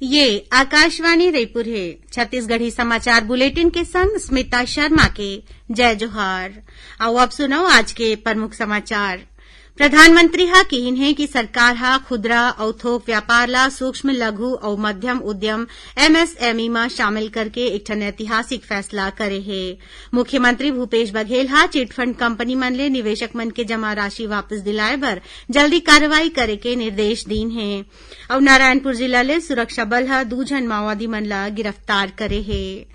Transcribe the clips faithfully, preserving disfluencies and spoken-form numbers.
ये आकाशवाणी रईपुर हे। छत्तीसगढ़ी समाचार बुलेटिन के संग स्मिता शर्मा के जय जोहार। अउ अब सुनव आज के प्रमुख समाचार। प्रधानमंत्री ह किहिन हे कि सरकार ह खुदरा अउ थोक व्यापार ला सूक्ष्म, लघु अउ मध्यम उद्यम, एमएसएमई म शामिल करके एक ठन ऐतिहासिक फैसला करे हे। मुख्यमंत्री भूपेश बघेल ह चिटफंड कंपनी मन ले निवेशक मन के जमा राशि वापस दिलाए बर जल्दी कार्रवाई करे के निर्देश दीन हे। अउ नारायणपुर जिला ले सुरक्षा बल ह दू झन माओवादी मन ला गिरफ्तार करे हे।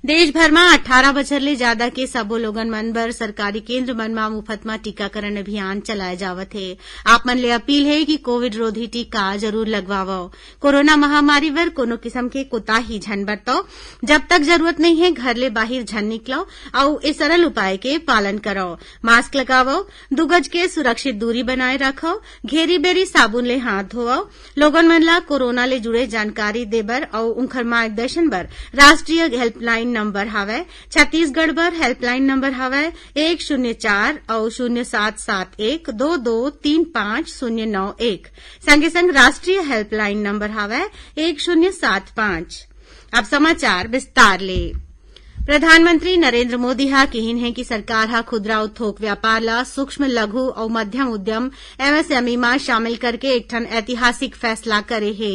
देश भर म अट्ठारह बछर ले जादा के सबो लोगन मन बर सरकारी केंद्र मन म मुफ्त म टीकाकरण अभियान चलाए जावत हे। आप मन ले अपील हे कि कोविड रोधी टीका जरूर लगवावव। कोरोना महामारी बर कोनो किसम के कोताही झन बरतव। जब तक जरूरत नइ हे, घर ले बाहिर झन निकलव अउ ए सरल उपाय के पालन करव। मास्क लगावव, दू गज के सुरक्षित दूरी बनाए राखव, घेरी-बेरी साबुन ले हाथ धोवव। लोगन मन ला कोरोना ले जुड़े जानकारी देबर अउ उंखर मार्गदर्शन बर राष्ट्रीय हेल्पलाइन नंबर हावय। छत्तीसगढ़ बर हेल्पलाइन नंबर हावय एक शून्य चार अउ शून्य सात सात एक दो दो तीन पाँच शून्य नौ एक। संगे संग राष्ट्रीय हेल्पलाइन नंबर हावय एक शून्य सात पाँच। अब समाचार विस्तार ले। प्रधानमंत्री नरेंद्र मोदी ह किहिन हे कि सरकार ह खुदरा अउ थोक व्यापार ला सूक्ष्म, लघु अउ मध्यम उद्यम, एमएसएमई म शामिल करके एक ठन ऐतिहासिक फैसला करे हे।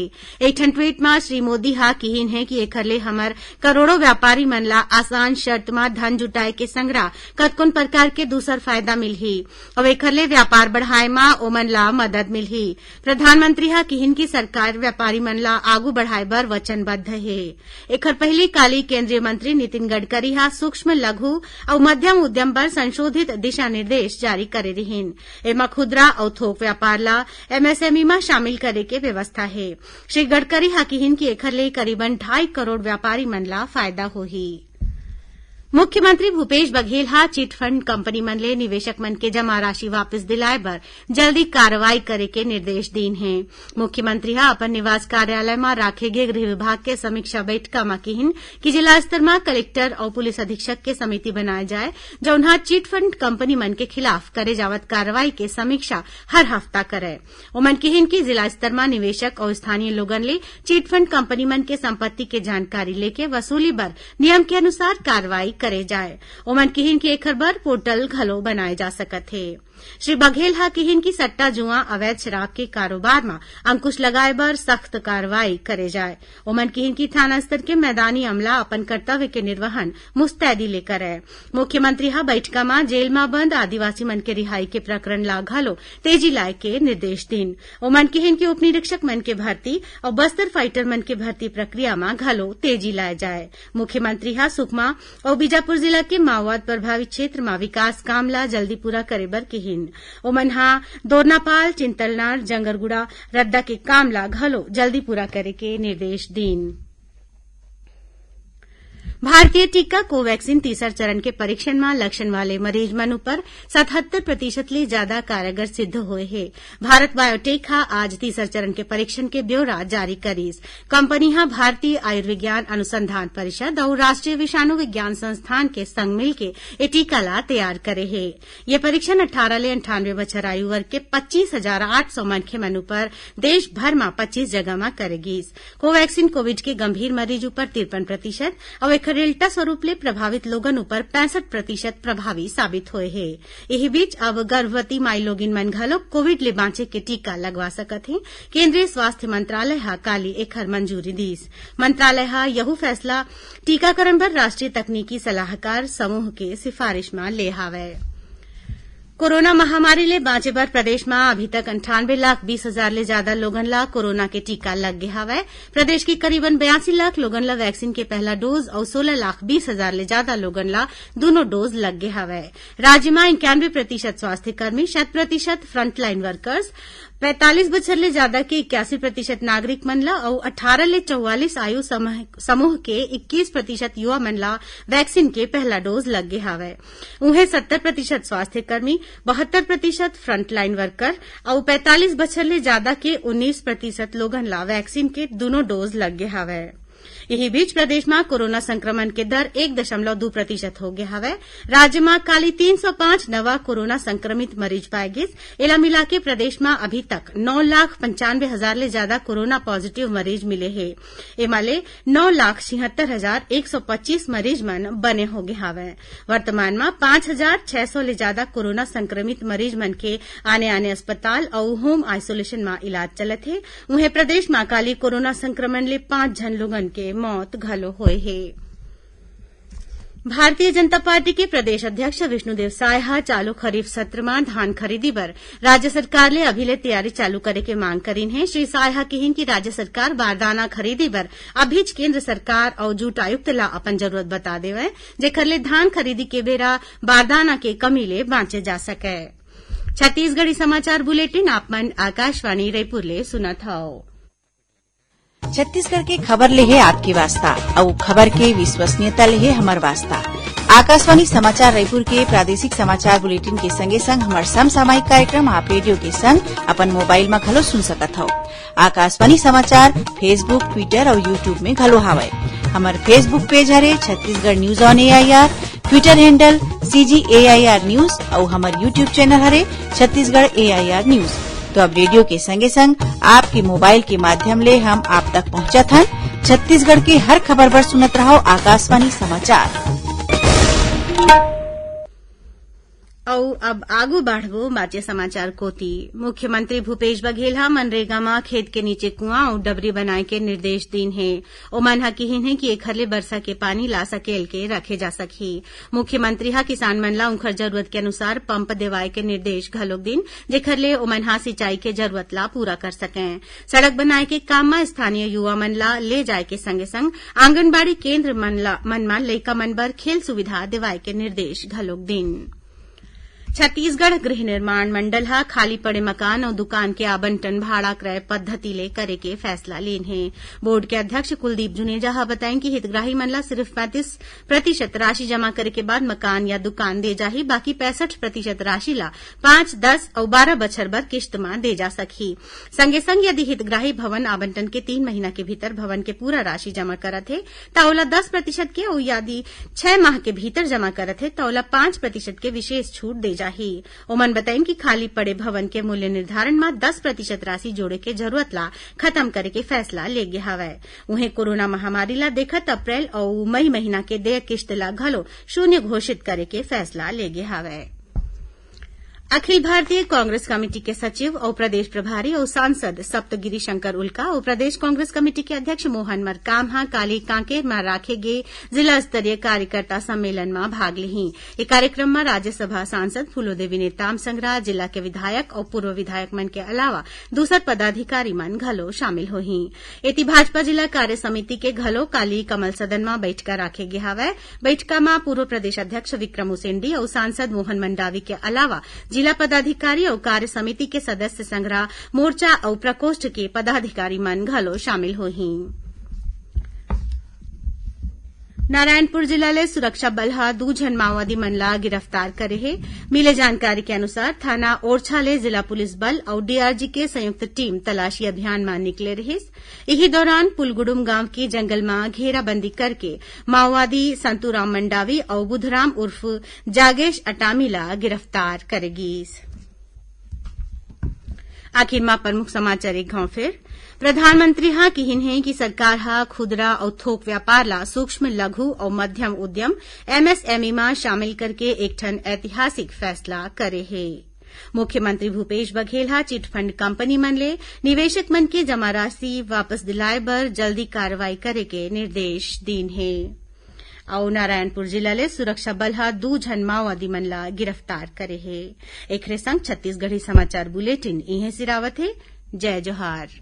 एक ठन ट्वीट म श्री मोदी ह किहिन हे कि एखर ले हमर करोड़ों व्यापारी मन ला आसान शर्त म धन जुटाए के संगरा कतकोन प्रकार के दूसर फायदा मिलही अउ एखर ले व्यापार बढ़ाए म ओमन ला मदद मिलही। प्रधानमंत्री ह किहिन कि सरकार व्यापारी मन ला आगू बढ़ाए बर वचनबद्ध हे। एखर पहिली काली केंद्रीय मंत्री नितिन गडकरी ह सूक्ष्म, लघु अउ मध्यम उद्यम बर संशोधित दिशा निर्देश जारी करे रिहिन। एमा खुदरा अउ थोक व्यापार ला एमएसएमई म शामिल करे के व्यवस्था हे। श्री गडकरी ह किहिन कि एखर ले करीबन ढाई करोड़ व्यापारी मन ला फायदा होही। मुख्यमंत्री भूपेश बघेल ह चिटफंड कंपनी मन ले निवेशक मन के जमा राशि वापस दिलाए बर जल्दी कार्रवाई करे के निर्देश दीन हे। मुख्यमंत्री ह अपन निवास कार्यालय म राखे गे गृह विभाग के समीक्षा बैठका म किहिन कि जिला स्तर म कलेक्टर अउ पुलिस अधीक्षक के समिति बनाए जाए, जउन ह चिटफंड कंपनी मन के खिलाफ करे जावत कार्रवाई के समीक्षा हर हफ्ता करय। ओमन किहिन कि जिला स्तर म निवेशक अउ स्थानीय लोगन ले चिटफंड कंपनी मन के संपत्ति के जानकारी लेके वसूली बर नियम के अनुसार कार्रवाई करे जाए। ओमन किहिन कि एखर बर पोर्टल घलो बनाए जा सकत हे। श्री बघेल ह किहिन कि सट्टा जुआ, अवैध शराब के कारोबार म अंकुश लगाए बर सख्त कार्रवाई करे जाए। ओमन किहिन कि थाना स्तर के मैदानी अमला अपन कर्तव्य के निर्वहन मुस्तैदी ले करय। मुख्यमंत्री ह बइठका म जेल म बंद आदिवासी मन के रिहाई के प्रकरण ला घलो तेजी लाए के निर्देश दीन। ओमन किहिन कि उपनिरीक्षक मन के भर्ती अउ बस्तर फाइटर मन के भर्ती प्रक्रिया म घलो तेजी लाए जाए। मुख्यमंत्री ह सुकमा अउ बीजापुर जिला के माओवाद प्रभावित क्षेत्र म विकास काम ला जल्दी पूरा करे बर किहिन। ओमन ह दोरनापाल, चिंतलनार, जंगरगुड़ा रद्दा के काम ला घलो जल्दी पूरा करे के निर्देश दीन। भारतीय टीका कोवैक्सीन तीसर चरण के परीक्षण म लक्षण वाले मरीज मन उपर सतहत्तर प्रतिशत ले जादा कारगर सिद्ध होए हे। भारत बायोटेक ह आज तीसर चरण के परीक्षण के ब्यौरा जारी करिस। कंपनी ह भारतीय आयुर्विज्ञान अनुसंधान परिषद अउ राष्ट्रीय विषाणु विज्ञान संस्थान के संग मिलके ए टीका ला तैयार करे हे। ये परीक्षण अट्ठारह ले अंठानवे बछर आयु वर्ग के पच्चीस हजार आठ सौ मनखे मन उपर देश भर म पच्चीस जगह म करे गीस। कोवैक्सीन कोविड के गंभीर मरीज उपर तिरपन प्रतिशत अउ एखर डेल्टा स्वरूप ले प्रभावित लोगन उपर पैंसठ प्रतिशत प्रभावी साबित होए हे। इही बीच अब गर्भवती माईलोगिन मन घलो कोविड ले बांचे के टीका लगवा सकत हें। केंद्रीय स्वास्थ्य मंत्रालय ह काली एखर मंजूरी दीस। मंत्रालय ह यहू फैसला टीकाकरण बर राष्ट्रीय तकनीकी सलाहकार समूह के सिफारिश म ले हावय। कोरोना महामारी ले बांचे बर प्रदेश म अभी तक अंठानवे लाख बीस हजार ले जादा लोगन ला कोरोना के टीका लग गे हावय। प्रदेश के करीबन बयासी लाख लोगन ला वैक्सीन के पहला डोज अउ सोलह लाख बीस हजार ले जादा लोगन ला दूनों डोज लग गे हावय। राज्य म इक्यानवे प्रतिशत स्वास्थ्य कर्मी, शत प्रतिशत फ्रंटलाइन वर्कर्स, पैंतालीस बछर ले जादा के इक्यासी प्रतिशत नागरिक मन ला अउ अट्ठारह ले चौवालीस आयु समह-, समूह के इक्कीस प्रतिशत युवा मन ला वैक्सीन के पहला डोज लग गे हावय। उहें, सत्तर प्रतिशत स्वास्थ्य कर्मी, बहत्तर प्रतिशत फ्रंटलाइन वर्कर अउ पैंतालीस बछर ले जादा के उन्नीस प्रतिशत लोगन ला वैक्सीन के दूनों डोज लग गे हावय। इही बीच प्रदेश म कोरोना संक्रमण के दर एक दशमलव दू प्रतिशत हो गे हवय। राज्य म काली तीन सौ पांच नवा कोरोना संक्रमित मरीज पाए गिस। एला मिलाके प्रदेश म अभी तक नौ लाख पंचानवे हजार ले ज्यादा कोरोना पॉजिटिव मरीज मिले हे। एमा ले नौ लाख छिहत्तर हजार एक सौ पच्चीस मरीज मन बने हो गे हवय। वर्तमान म पांच हजार छै सौ ले ज्यादा कोरोना संक्रमित मरीज मन के आने-आने अस्पताल अउ होम आइसोलेशन म इलाज चलत हे। उहें, प्रदेश म काली कोरोना संक्रमण ले पांच झन लोगन के मौत घलो होए हे। भारतीय जनता पार्टी के प्रदेश अध्यक्ष विष्णुदेव साय ह चालू खरीफ सत्र म धान खरीदी बर राज्य सरकार ले अभी ले तैयारी चालू करे के मांग करिन हे। श्री साय ह किहिन कि राज्य सरकार बारदाना खरीदी बर अभीच केंद्र सरकार अउ जूट आयुक्त ल अपन जरूरत बता देवय, जेखर ले धान खरीदी के बेरा बारदाना के कमी ले बांचे जा सकय। छत्तीसगढ़ी समाचार बुलेटिन आप मन आकाशवाणी रायपुर ले सुनत हव। छत्तीसगढ़ के खबर ले हे आपके वास्ता, अउ खबर के विश्वसनीयता ले हे हमर वास्ता। आकाशवाणी समाचार रायपुर के प्रादेशिक समाचार बुलेटिन के संगे संग हमर समसामयिक कार्यक्रम आप रेडियो के संग अपन मोबाइल म घलो सुन सकत हव। आकाशवाणी समाचार Facebook, Twitter अउ YouTube में घलो हावय। हमर Facebook पेज हरे Chhattisgarh news on AIR, Twitter handle CG AIR news अउ हमर YouTube चैनल हरे छत्तीसगढ़ एआईआर न्यूज। तो अब रेडियो के संगे संग आपके मोबाइल के माध्यम ले हम आप तक पहुंचत हन। छत्तीसगढ़ के हर खबर बर सुनत रहव आकाशवाणी समाचार। अउ अब आगू बढ़बो बाचे समाचार कोति। मुख्यमंत्री भूपेश बघेल ह मनरेगा म खेत के नीचे कुआं अउ डबरी बनाए के निर्देश दीन हे। ओमन ह किहिन हे कि एखर ले बरसा के पानी ला सकेल के रखे जा सकही। मुख्यमंत्री ह किसान मन ला उंखर जरूरत के अनुसार पंप देवाए के निर्देश घलोक दीन, जेखर ले ओमन ह सिंचाई के जरूरत ला पूरा कर सकें। सड़क बनाए के काम म स्थानीय युवा मन ला ले जाए के संगे संग आंगनबाड़ी केंद्र मन ला, मन म लइका मन बर खेल सुविधा देवाए के निर्देश घलोक दीन। छत्तीसगढ़ गृह निर्माण मंडल ह खाली पड़े मकान अउ दुकान के आवंटन भाड़ा क्रय पद्धति ले करे के फैसला लीन हे। बोर्ड के अध्यक्ष कुलदीप जुनेजा ह बताइन कि हितग्राही मन ला सिर्फ पैंतीस प्रतिशत राशि जमा करे के बाद मकान या दुकान दे जाही, बाकी पैंसठ प्रतिशत राशि ला पांच, दस अउ बारह बछर बर किस्त म दे जा सकही। संगे संग यदि हितग्राही भवन आवंटन के तीन महीना के भीतर भवन के पूरा राशि जमा करत हे, त ओला दस प्रतिशत के अउ यदि छह माह के भीतर जमा करत हे, त ओला पांच प्रतिशत के विशेष छूट दे जाही। ओमन बताइन कि खाली पड़े भवन के मूल्य निर्धारण म दस प्रतिशत राशि जोड़े के जरूरत ला खत्म करे के फैसला ले गे हवय। उहें, कोरोना महामारी ला देखत अप्रैल अउ मई महीना के देय किस्त ला घलो शून्य घोषित करे के फैसला ले गे हवय। अखिल भारतीय कांग्रेस कमेटी के सचिव अउ प्रदेश प्रभारी अउ सांसद सप्तगिरी शंकर उल्का अउ प्रदेश कांग्रेस कमेटी के अध्यक्ष मोहन मरकाम ह काली कांकेर म राखे गे जिला स्तरीय कार्यकर्ता सम्मेलन म भाग लिही। ए कार्यक्रम म राज्यसभा सांसद फूलोदेवी नेताम संघरा, जिला के विधायक अउ पूर्व विधायक मन के अलावा दूसर पदाधिकारी मन घलो शामिल होही। एती भाजपा जिला कार्य समिति के घलो काली कमल सदन म बइठका राखे गे हवय। बइठका म पूर्व प्रदेश अध्यक्ष विक्रम उसेंडी अउ सांसद मोहन मंडावी के अलावा जिला पदाधिकारी अउ कार्य समिति के सदस्य संघरा मोर्चा अउ प्रकोष्ठ के पदाधिकारी मन घलो शामिल होही। नारायणपुर जिला ले सुरक्षा बल ह दू झन माओवादी मन ला गिरफ्तार करे हे। मिले जानकारी के अनुसार, थाना ओरछा ले जिला पुलिस बल अउ डीआरजी के संयुक्त टीम तलाशी अभियान म निकले रिहिस। इही दौरान पुलगुडुम गांव के जंगल म घेराबंदी करके माओवादी संतूराम मंडावी अउ बुधराम उर्फ जागेश अटामी ला गिरफ्तार करे गीस। आखिर म प्रमुख समाचार एक घांव फेर। प्रधानमंत्री ह किहिन हे कि सरकार ह खुदरा अउ थोक व्यापार ला सूक्ष्म, लघु अउ मध्यम उद्यम, एमएसएमई म शामिल करके एक ठन ऐतिहासिक फैसला करे हे। मुख्यमंत्री भूपेश बघेल ह चिटफंड कंपनी मन ले निवेशक मन के जमा राशि वापस दिलाए बर जल्दी कार्रवाई करे के निर्देश दीन हे। अउ नारायणपुर जिला ले सुरक्षा बल ह दू झन माओवादी मन ला गिरफ्तार करे हे। एखरे संग छत्तीसगढ़ी समाचार बुलेटिन इहें सिरावत हे। जय जोहार।